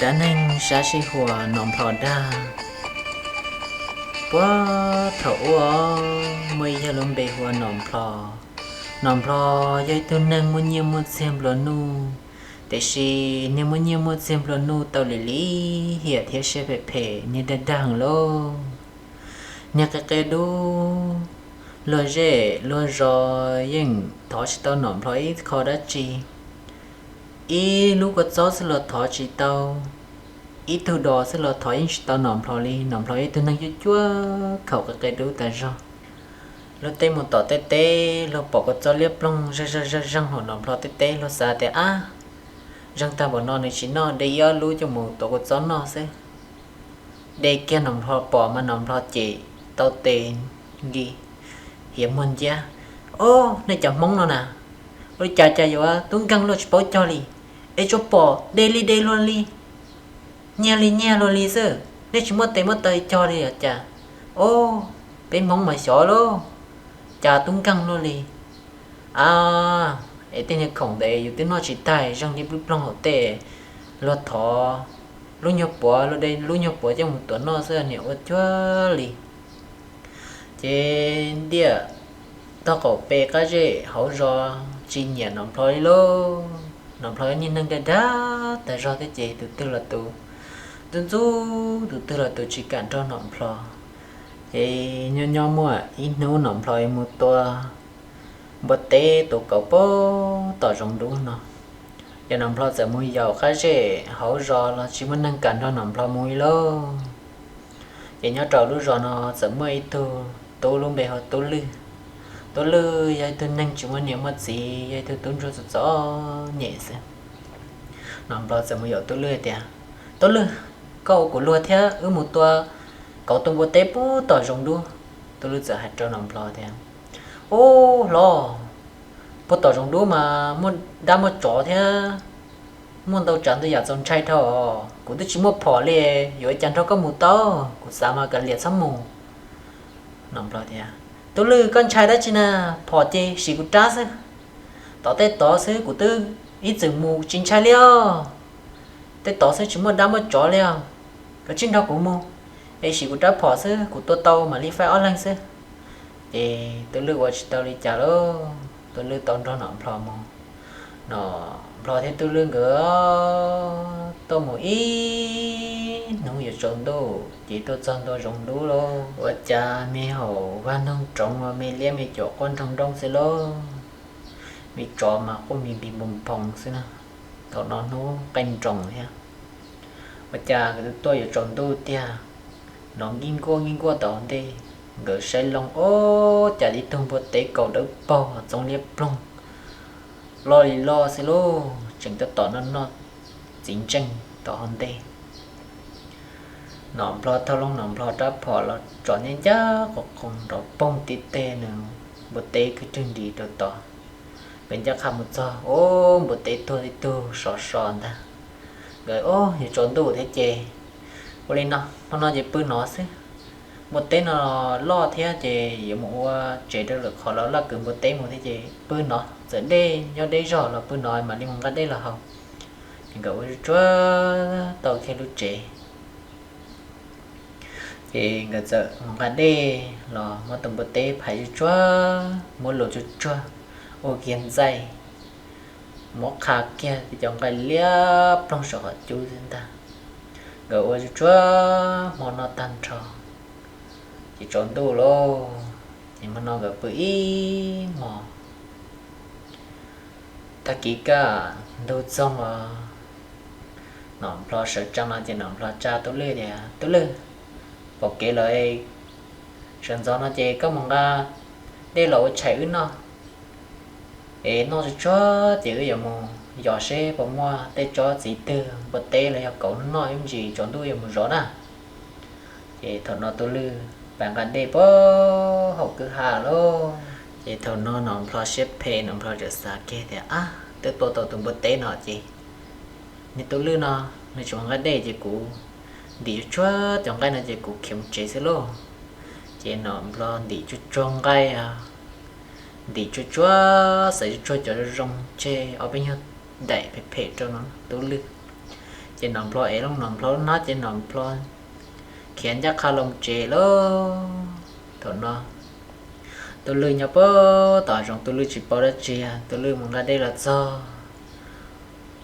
Dab neeg sab sij huam Nom Nplho dag. Puag thaum ub muaj ib yawg lub npe hu ua Nom Nplho. Nom Nplho yog ib tug neeg muaj nyiaj muaj txiag nplua nuj, tiam sis niag muaj nyiaj muaj txiag nplua nuj tau lim lim hiam thiab siab phem phem, niag dag dag heev lauj. Niag qia qia dub, luag zej luag zos yeej thov tsis tau Nom Nplho ib qho dab tsi. Ib lub kua txob xwb los thov tsis tau, ib tug dos xwb los thov yeej tsis tau Nom Nplho li. Nom Nplho ib tug neeg cuaj cuaj khaum qia qia dub tas zog. Luag tej mus tom tej teb, luag pom kua txob liab ploog zeeg zeeg zeeg hauv Nom Nplho tej teb, luag xav tias, ab, zeeg tag npaum no nws tsis noj, de ib ob lub coj mus tuav kua txob noj xwb. De kiag Nom Nplho pom mas Nom Nplho cem tau tes nki, hiav muag nciab. Ob, nej cov Hmoob no na, ua li cas cas yuav tub nkeeg luaj tsis paub cog li, es tsuas pom de li de luag li, nyiag li nyiag luag li xwb, nej tsis muaj tes muaj taw cog li los cas? Ob, peb Hmoob mas xyov lauj, cas tub nkeeg luaj li. A, es tej niag khoom ntawd yus twb noj tsis tag, zeeg li ploog ploog hauv tej, luag thov lub nyuag puav, luag de lub nyuag puav coj mus tuav noj xwb, niam ua cuag li. Ces ntiaj teb qaum pem qab zej hauv zos tsis nyiam Nom Nplho li lauj. Nom Nplho niag neeg dag dag tas zog thiab ces tus twg los tus ntxub ntxub, tus twg los tus tsis kam nrog Nom Nplho. Ces nyob nyob muaj ib hnub Nom Nplho mus tua npua teb tua kauv puag tom zoov dub no, ces Nom Nplho txawm mus yaum qab zej hauv zos los tsis muaj neeg kam nrog Nom Nplho mus li lauj. Ces nyob rau lub zos no txawm muaj ib tug tub lub npe hu ua Tub Lwj. Tub Lwj yog ib tug neeg tsis muaj niam muaj txiv, yog ib tug tub ntsuag txom txom nyem xwb. Nom Nplho txawm mus yaum Tub Lwj tias, Tub Lwj, koj ua kuv luag thiab wb mus tua kauv tua npua teb puag tom zoov dub. Tub Lwj txawm hais rau Nom Nplho tias, Ub, hlob, puag tom zoov dub mas muaj dab muaj tsov thiab muaj ntau tsav ntau yam txaus ntshai dhau, kuv twb tsis muaj phom li, yuav ua cas nrog koj mus tau, kuv xav mas kav liam txhob mus. Nom Nplho tias, Tub Lwj, koj ntshai dab tsi na, phom ces sim kuv rab xwb. Tom tej tod xwb kuv twb ib txwm mus tsis ntshai li os. Tej tod xwb tsis muaj dab muaj tsov li os. Koj tsij nrog kuv mus, es sim kuv rab phom xwb, kuv tua tau mam li faib ob leeg xwb. Ces Tub Lwj ua tsis tau li cas lauj, Tub Lwj tau nrog Nom Nplho mus. Nom Nplho thiab Tub Lwj nkawd tuaj mus ib hnub yuav tsaus ntuj ces tuaj txog ntua zoov dub lauj, ua cas me haum vaj noog roov, me liab me cuam quaj nroog nrooj xwb lauj. Me tsov mas quaj mi npis npoo nphoo xwb na. Thaum no hnub qaij nroos thiab, ua cas nkawd tuaj yuav tsaus ntuj tiag, hnov nkij nkuaj nkij nkuaj tom ntej. Nkawd saib loo, ub, cas ib tug npua teb kaus dawb paug txoov liab ploog loj li loj xwb lauj, tseem tab tom noj noj txiv ntseej tom hauv ntej. Nom Nplho thau loo Nom Nplho rab phom los tsom ncaj ncaj qos qos nrov poog tib teg, nws npua teb kwv rwg nris rau tod. Nkawd ncaj qha mus txog, ub, npua teb tuag ib tug sov so ntag. Nkawd, ub, yuav tsaus ntuj thiab ces ua li no, hmo no ces pw no xwb. Npua teb no loj thiab ces yuav mus ua tsev rau lawm, qhov lawv laj kwv npua teb mus thiab ces pw no, txawm dej nyob deb zog los pw no mam li mus nqa dej los haus. Ces nkawd ua tsuag tsuag tau kiag lub tsev. Ces nkawd txawm mus nqa dej los muab tus npua teb phais tsuag tsuag, muab luas tsuag tsuag, ua kiag ntxaij, muab qha kiag tej cov nqaij liab ploog saum qhov cub xwb ntag. Nkawd ua tsuag tsuag hmo no tag nrho, ces tsaus ntuj lauj. Ces hmo no nkawd pw ib hmos. Tag kis kaj ntug txoog os, Nom Nplho sawv tsees no ces Nom Nplho tsa Tub Lwj tias, Tub Lwj, pom kev lawm, sawv ntxov no ces koj mus nqa dej los ua tshais wb noj. Es noj tsuag tsuag ces wb yuav mus yos seb puas muaj tej tsob txiv twg, npua teb los yog kauv noj ib ntsis, tsaus ntuj yuav mus zov na. Ces thaum no Tub Lwj pais nqa dej puag hauv kwj ha lauj. Ces thaum no Nom Nplho siab phem, Nom Nplho txawm xav kiag tias, Ab, twb tua tau tus npua teb no ces niag Tub Lwj no nws tsis mus nqa dej ces kuv ntim tsuag tsuag cov nqaij no ces kuv khiav mus tsev xwb lauj. Ces Nom Nplho ntim tsuag tsuag nqaij, ntim tsuag tsuag, xaiv tsuag tsuag cov zoo zoo tseg ob peb nyuag daim phem phem rau no Tub Lwj. Ces Nom Nplho ev loo Nom Nplho lub hnab ces Nom Nplho khiav ncaj qha los tsev lawm. Thaum no Tub Lwj nyob puag tom zoov, Tub Lwj tsis paub dab tsi, Tub Lwj mus nqa dej los txog,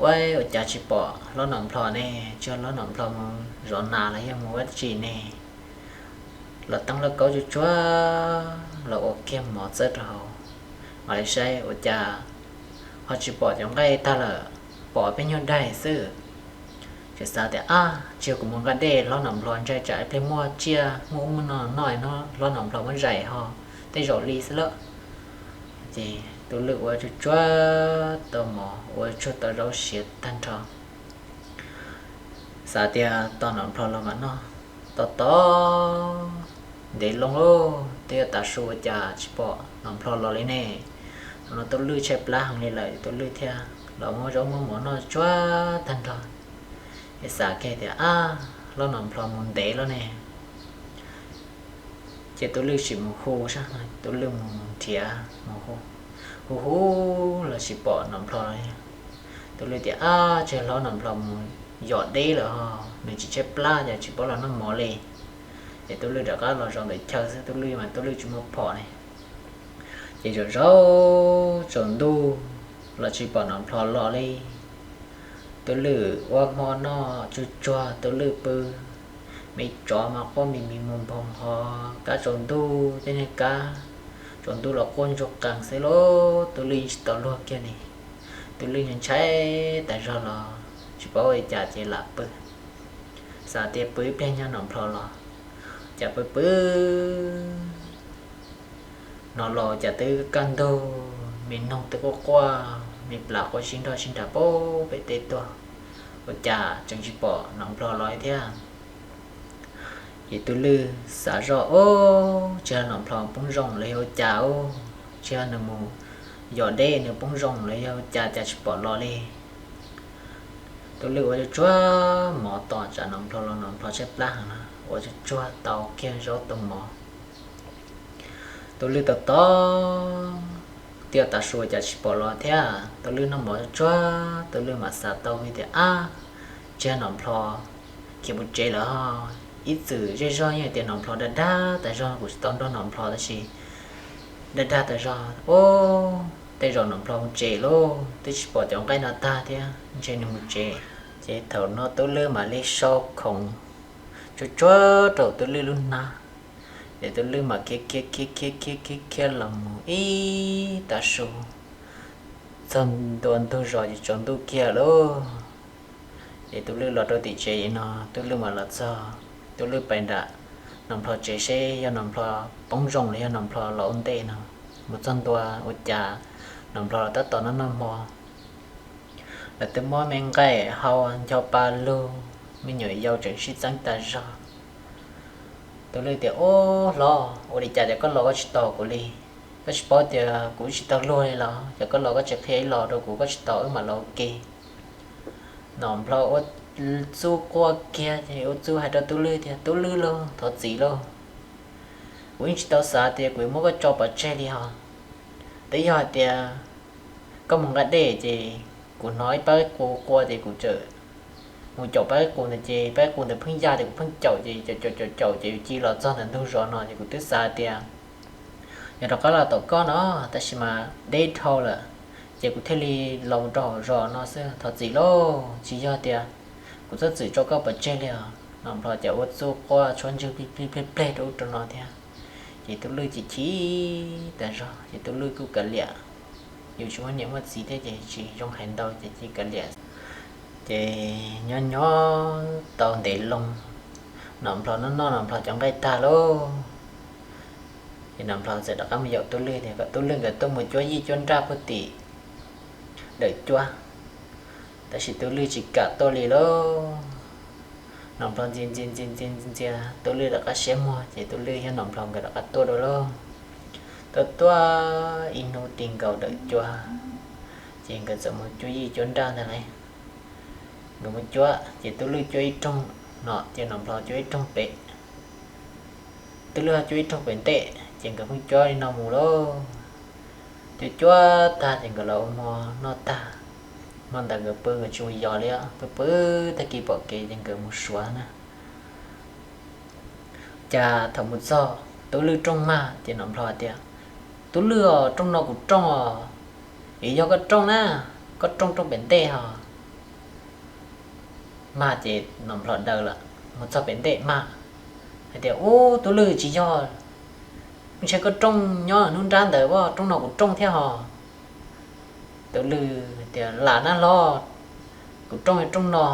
ua ua cas tsis pom hlob Nom Nplho ne, tsis yog hlob Nom Nplho mus zov nas los yog mus ua dab tsi ne. Los teeb lauj kaub tsuag tsuag los ua kiag mov txawb rau hauv, mam li saib ua cas ho tsis pom cov nqaij tag lawm, pom peb nyuag daig xwb. Tseem xav tias, ab, tsis yog kuv mus nqa dej hlob Nom Nplho ntshai tsam ib pliag muaj tsiaj muaj ub muaj no noj, hlob Nom Nplho muab zais ho tej zaum li xwb lawm. Ces Tub Lwj ua tsuag tsuag tau mov, ua tsuag tau zaub siav tag nrho, xav tias tos Nom Nplho los mam noj. Tos tos ntev loo lawm, twb yuav tav su ua cas tsis pom Nom Nplho los li ne. Thaum no Tub Lwj tshaib plab heev li lawm, Tub Lwj thiaj los muab zaub muab mov noj tsuag tag nrho, es xav kiag tias, ab, hlob Nom Nplho mus ntev lawm ne. Ces Tub Lwj sim mus hu saib, Tub Lwj mus nrhiav mus hu, hu hu los tsis pom Nom Nplho li. Tub Lwj tias, ab, tsis yog hlob Nom Nplho mus yos deb lawm ho, nws tsis tshaib plab ces tsis paub los noj mov li. Ces Tub Lwj rov qab los zaum ntawm chaw xwb, Tub Lwj mas Tub Lwj tsis muaj phom li. Ces zaum zaum tsaus ntuj los tsis pom Nom Nplho los li. Tub Lwj ua hmo noj tsuag tsuag, Tub Lwj pw, me tsov mas quaj mi mi mus npoo ho, kab tsaus ntuj tej niag kab tsaus ntuj los quaj ntsuag qees xwb lauj, Tub Lwj yeej tsis tau luag kiag li. Tub Lwj ntshai tas zog los tsis paub ua cas ces lam pw, xav tias pw ib pliag nyob Nom Nplho los. Cas pw pw hnov los cas twb kaj ntug, me noog twb quaj quaj, me plas quaj sib nrog sib nrag pem tej tuaj, ua cas tseem tsis pom Nom Nplho los thiab. Ces Tub Lwj xav zoj, ob, tsis yog Nom Nplho poob zoo los yog ua cas, ob, tsis yog nws mus yos deb nws poob zoo los yog ua cas cas tsis pom los li. Tub Lwj ua tsuag tsuag mov tos tsam Nom Nplho los, Nom Nplho tshaib plab heev na, ua tsuag tsuag tau kiag zaub tau mov. Tub Lwj tos tos, twb yuav tav su cas tsis pom los thiab, Tub Lwj noj mov tsuag tsuag, Tub Lwj mam xav tau li tias, ab, tsis yog Nom Nplho khiav mus tsev lawm ho. Ib txwm zej zog yeej tias Nom Nplho dag dag tas zog, kuv tsis tau nrog Nom Nplho tab sis dag dag tas zog, ob, tej zaum Nom Nplho mus tsev lawm, twb tsis pom cov nqaij no tag thiab, ntshe nws mus tsev. Ces thaum no Tub Lwj mam li sau khoom tsuag tsuag rau Tub Lwj lub hnab, ces Tub Lwj mam khiav khiav khiav khiav khiav khiav khiav los mus ib tav su, txog ntua ntug zos ces tsaus ntuj kiag lawm. Ces Tub Lwj los rau tim tsev no, Tub Lwj mam los txog, Tub Lwj pais nram Nom Nplho tsev seb yog Nom Nplho poob zoo los yog Nom Nplho los ua ntej no. Mus txog ntua ua cas Nom Nplho los tab tom noj noj hmo, lawv twb muab me nqaij hau ncho pa lug, me nyuam yaus tseem sib txeeb tas zog. Tub Lwj tias, ob, hlob, ua li cas ces koj los koj tsis tos kuv li? Koj tsis paub tias kuv tsis tau luag li los? Ces koj los koj tsis qhia ib los rau kuv, koj tsis tos wb mam los ua ke. Nom Nplho ua txuj quaj kiag ces ua txuj hais rau Tub Lwj tias, Tub Lwj lauj, thov txim lauj, kuv yeej tsis tau xav tias kuv yuav muab koj tso pov tseg li ho. Twb yog hais tias koj mus nqa dej ces kuv hnov ib pab qus qua ces kuv txawm mus caum pab qus ntawd ces pab qus ntawd pheej ya ces kuv pheej caum ces caum caum caum caum ces yus cia los txog ntawm ntug zos no ces kuv twb xav tias yog rov qab los tom koj no, tab sis mas deb dhau lawm, ces kuv thiaj li los rau hauv zos no xwb, thov txim lauj, tsis yog tias kuv txhob txwm tso koj pov tseg li os. Nom Nplho ces ua txuj quaj tshuab ntswg plig plig pleg pleg rau ub rau no thiab. Ces Tub Lwj chim chim tas zog ces Tub Lwj kuj kav liam, yus tsis muaj niam muaj txiv thiab ces tsis zoo hais ntau ces cia kav liam. Ces nyob nyob tau ntev loo, Nom Nplho noj noj Nom Nplho cov nqaij tag lauj, ces Nom Nplho txawm rov qab mus yaum Tub Lwj tias kom Tub Lwj nkawd tuaj mus cuab yij cuab nraj puag tim dawm cuab. Tab sis Tub Lwj tsis kam tuaj li lauj. Nom Nplho ntxias ntxias ntxias ntxias ntxias Tub Lwj rov qab siab muag ces Tub Lwj thiab Nom Nplho nkawd rov qab tuaj dua lauj. Tuaj tuaj ib hnub ti nkaus dawm cuab, ces nkawd txawm mus cuab yij cuab nraj ntag lauj. Nkawd mus cuab ces Tub Lwj cuab ib rooj no ces Nom Nplho cuab ib rooj pem. Tub Lwj ho cuab ib rooj pem ntej ces nkawd pheej cuab li no mus lauj. Cuab cuab tag ces nkawd los ua hmo noj tag, Hmo ntawd nkawd pw nkawd tsis mus yos li, pw pw tag kis pom kev ces nkawd mus suav na. Ces thaum mus txog Tub Lwj rooj mag ces Nom Nplho tias, Tub Lwj os, rooj no kuv rooj os. Es yog koj rooj na, koj rooj rooj pem ntej ho. Mag ces Nom Nplho daws lawm, mus txog pem ntej mag hais tias, Ub, Tub Lwj, tsis yog, ntshe koj rooj nyob hnub nrab ntawd, rooj no kuv rooj thiab ho. Tub Lwj tias, Lam na hlob, kuv rooj yog rooj no,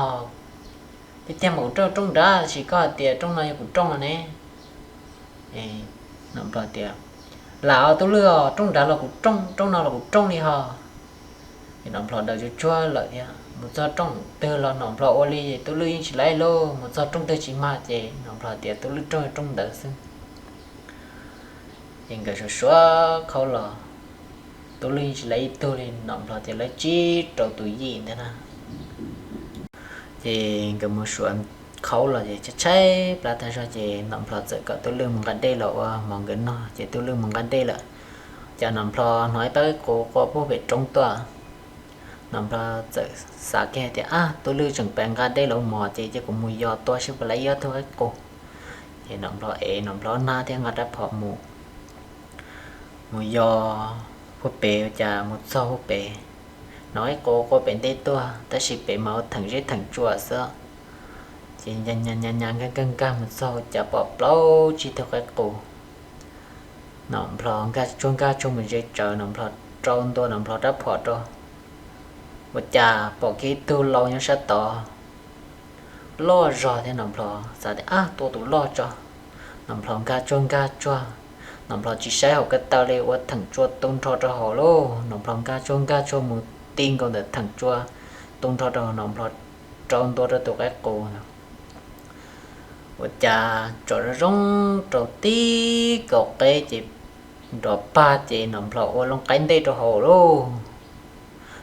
tiag tiag mas kuv rooj rooj nrad, tab sis koj hais tias rooj no yog kuv rooj no ne. Nom Nplho tias, Lam os Tub Lwj os, rooj nrad los kuv rooj, rooj no los kuv rooj li ho. Ces Nom Nplho daws tsuag tsuag lawm thiab, mus txog rooj twg los Nom Nplho ua li, Tub Lwj yeej tsis laib lauj, mus txog rooj twg tsis mag ces Nom Nplho tias Tub Lwj rooj yog rooj ntawd xwb. Ces nkawd suav suav qhaub los, Tub Lwj yeej tsis laib ib tug li, Nom Nplho tias laib tsib rau tus yim ntag na. Ces nkawd mus suav qhaub los ces tshaib tshaib plab tag zog ces Nom Nplho txawm kom Tub Lwj mus nqa dej los ua mov nkawd noj, ces Tub Lwj mus nqa dej lawm. Ces Nom Nplho hnov ib pab qaib qus qua puag pem roob tuaj. Nom Nplho txawm xav kiag tias, Ab, Tub Lwj tseem pheej nqa dej los ua mov ces cia kuv mus yos tua seb puas laib ib ob tug qaib qus. Ces Nom Nplho ev Nom Nplho nab thiab nqa rab phom mus, mus yos puag pem, ua cas mus txog puag pem, hnov qaib qus qua pem ntej tuaj, tab sis pem mas ua theem zeb theem tsua xwb. Ces nyas nyas nyas nkag nkag nkag mus txog ua cas pom plaub tsib tug qaib qus. Nom Nplho nkag tsuag nkag tsuag mus ze tsawv, Nom Nplho rau ntua Nom Nplho rab phom rau, ua cas pom kiag ib tug lau nyob sab tod, loj zog thiab. Nom Nplho xav tias, Ab, tua tus loj tso. Nom Nplho nkag tsuag nkag tsuag, Nom Nplho tsis saib hauv ko taw li, ua theem tsua tu nrho rau hauv lauj. Nom Nplho nkag tsuag nkag tsuag mus ti nkaus ntawm theem tsua tu nrho rau hauv, Nom Nplho rau ntua rau tus qaib qus. Ua cas tsom zoo zoo rau tib kaum qeb ces nrov pag ces Nom Nplho ua loo qaib ntej rau hauv lauj.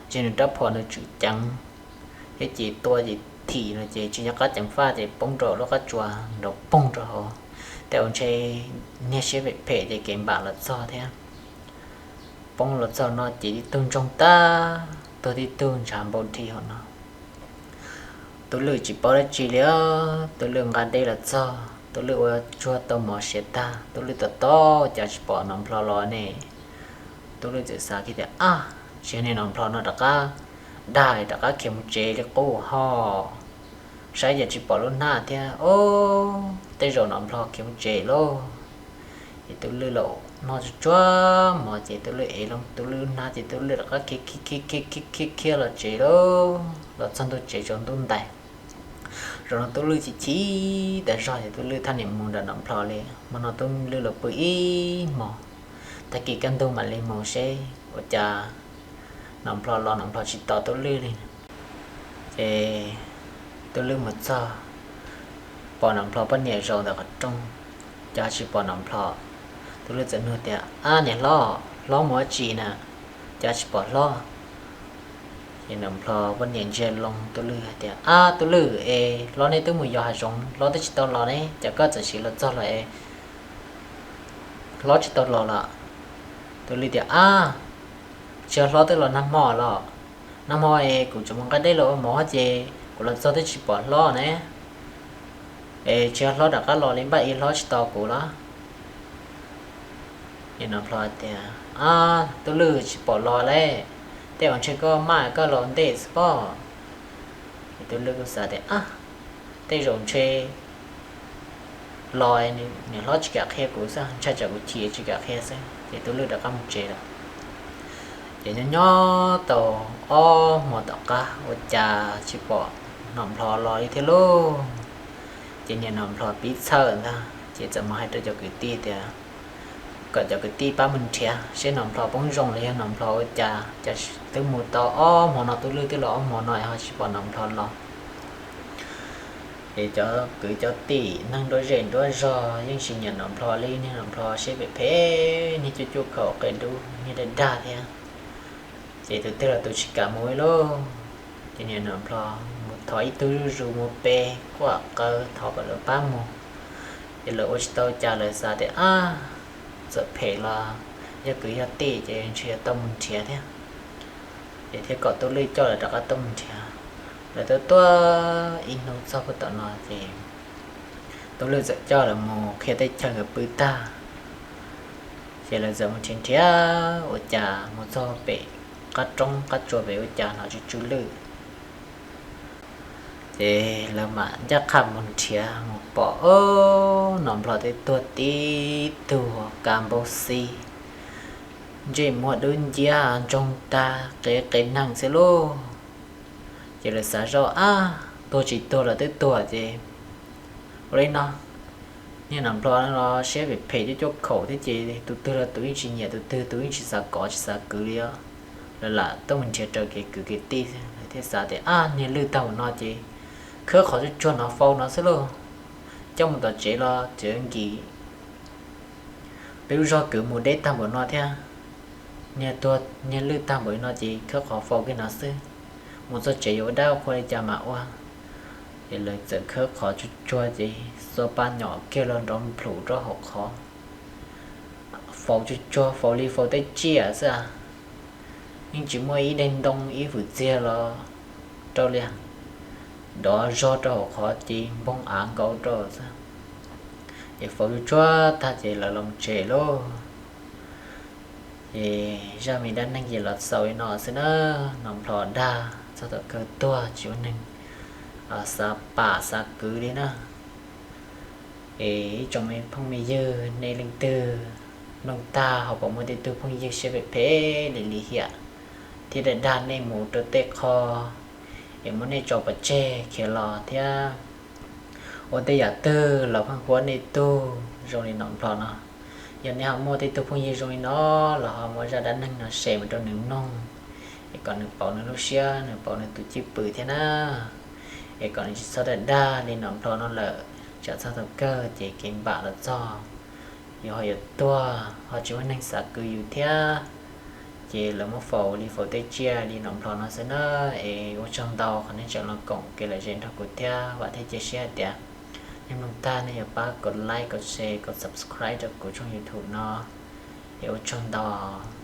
Ces nws rab phom nws tswm ceev thiab ces tua ces thim no ces tsis nyob qab ceev faj ces poob rau lub qab tsua nrov poog rau hauv. Tej zaum ntshe niag siab phem phem ces kev npam los txog thiab. Poob los txog no ces tib tug ntsoog tag, tuag tib tug ntshav npau dhi hauv no. Tub Lwj tsis paub dab tsi li, Tub Lwj nqa dej los txog, Tub Lwj ua tsuag tau mov siav tag, Tub Lwj tom tom cas tsis pom Nom Nplho los ne. Tub Lwj txawm xav kiag tias, Ab, tsis yog niag Nom Nplho no rov qab dag rov qab khiav mus tsev li qub ho. Saib cas tsis pom lub hnab thiab, ob, tej zaum Nom Nplho khiav mus tsev lauj. Ces Tub Lwj los noj tsuag tsuag mov ces Tub Lwj ev loo Tub Lwj lub hnab ces Tub Lwj rov qab khiav khiav khiav khiav khiav los tsev lauj. Los txog ntua tsev tsaus ntuj ntais. Zaum no Tub Lwj chim chim tas zog ces Tub Lwj thaj niam mus nram Nom Nplho li. Hmo no Tub Lwj los pw ib hmos, tag kis kaj ntug mam li mus seb ua cas Nom Nplho los Nom Nplho tsis tos Tub Lwj li. Ces Tub Lwj mus txog, pom Nom Nplho poj niam zaum ntawm qhov rooj, cas tsis pom Nom Nplho. Tub Lwj txawm nug tias, Ab niam hlob, hlob mus dab tsi na, cas tsis pom hlob? Ces Nom Nplho poj niam ntsia loo Tub Lwj hais tias, Ab Tub Lwj es, hlob neb twb mus yos hav zoov, hlob twb tsis tau los ne, cas koj txawm siv los txog lawm es hlob tsis tau los lawm? Tub Lwj tias, Ab, tsis yog hlob twb los nag hmo los, nag hmo es kuv tseem mus nqa dej los ua mov ces kuv los txog twb tsis pom hlob ne. Es tsis yog hlob rov qab los li, npaj ib hlob tsis tos kuv los? Ces Nom Nplho tias, Ab Tub Lwj, tsis pom los li, tej zaum ntshe koj maj koj los ntej xwb pob. Ces Tub Lwj kuj xav tias, Ab, tej zaum ntshe los niam hlob tsis kam qhia kuv xwb, ntshai tsam kuv chim tsis kam qhia xwb, ces Tub Lwj rov qab mus tsev lawm. Ces nyob nyob tau ob hmo tom qab ua cas tsis pom Nom Nplho los li thiab lauj. Ces niam Nom Nplho pib txhawj ntag, ces txawm mus hais rau cov kwv tij tias kom cov kwv tij pab mus nrhiav seb Nom Nplho poob zoo los yog Nom Nplho ua cas, cas twb mus tau ob hmo no, Tub Lwj twb los ob hmo no ho tsis pom Nom Nplho los. Ces cov kwv cov tij neeg nruab zej nruab zog yeej tsis nyiam Nom Nplho li, niag Nom Nplho siab phem phem, niag cuaj cuaj khaum qe dub, niag dag dag thiab. Ces tus twg los tus tsis kam mus li lauj. Ces niam Nom Nplho mus thov ib tug zuj zus mus pe quaj qw thov kom lawv pab mus. Ces lawv ua tsis tau cas, lawv xav tias, Ab, txawm phem los yog kwv yog tij ces ntshe yuav tau mus nrhiav thiab. Ces thiaj kom Tub Lwj coj lawv rov qab tuaj mus nrhiav. Lawv tuaj tuaj ib hnub txog puag tom no ces Tub Lwj txawm coj lawv mus qhia teb chaws nkawd pw tag, ces lawv txawm mus nrhiav nrhiav ua cas mus txog pem qab roob qab tsua pem ua cas hnov tsw tsw lwj. Ces lawv mam ncaj qha mus nrhiav mus pom, o, Nom Nplog twb tuag tib tug, kav npau xi, ntsej muag dub nciab, ntsoog tag, qe qe neeg xwb lauj. Ces lawv xav zoj, ab, tuag tsis tuag los twb tuag ces ua li no, niag Nom Nplog no los siab phem phem cuaj cuaj khaum thiab ces tus twg los tus yeej tsis nyiam tus twg, tus yeej tsis xav kov tsis xav kwv li os. Lawv lam tuaj mus nrhiav raws kev kwv kev tij xwb, lawv thiaj xav tias, ab, niag lwj tag npaum no ces khawb qhov tsuag tsuag no faus no xwb lauj. Coj mus tom tsev los tsev nkim peb lub zog kwv mus deb tag npaum no thiab, niag tuag niag lwj tag npaum no ces khawb qhov faus kiag no xwb, mus txog tsev yuav ua dab qhua li cas mam ua. Ces lawv txawm khawb qhov tsuag tsuag ces xuas pa nyom kiag los nrov nplhum rau hauv qhov, faus tsuag tsuag faus li faus tej tsiaj xwb, yeej tsis muaj ib daim ntoo ib vwm txiag los rau li, dov zog rau hauv qhov ces npog av nkaus rau xwb. Ces faus tsuag tsuag tag ces lawv los tsev lauj. Ces zaj me dab neeg ces los xaus li no xwb na. Nom Nplog dag txog tom kawg tuag tsis muaj neeg xav pam xav kwv li na. Es ib tsoom me phooj me ywg, nej leej twg mloog tag ho puas muaj tej tug phooj ywg siab phem phem li lim hiam thiab dag dag nej mus rau tej qho, es muab nej tso pov tseg khiav los thiab ua tej yam twg los pheej huab nej tug zoo li Nom Nplog no. Yog nej ho muaj tej tug phooj ywg zoo li no los ho muab zaj dab neeg no share mus rau nws mloog, es kom nws pauv nws lub siab, nws pauv nws tus cwj pwm thiab na. Es kom nws tsis txhob dag dag li Nom Nplog no lawm, tsam txog thaum kawg ces kev npam los txog, yus ho yuav tuag ho tsis muaj neeg xav kwv yus thiab. Ces lawv muab faus li faus tej tsiaj li Nom Nplog no xwb na. Es ua tsaug ntau qhov nej tseem los koom kev lom zem nrog kuv thiab, vam thiab cia siab hais tias nej mloog tag nej yuav pab kom like kom share kom subscribe rau kuv tshooj YouTube no. Es ua tsaug ntau.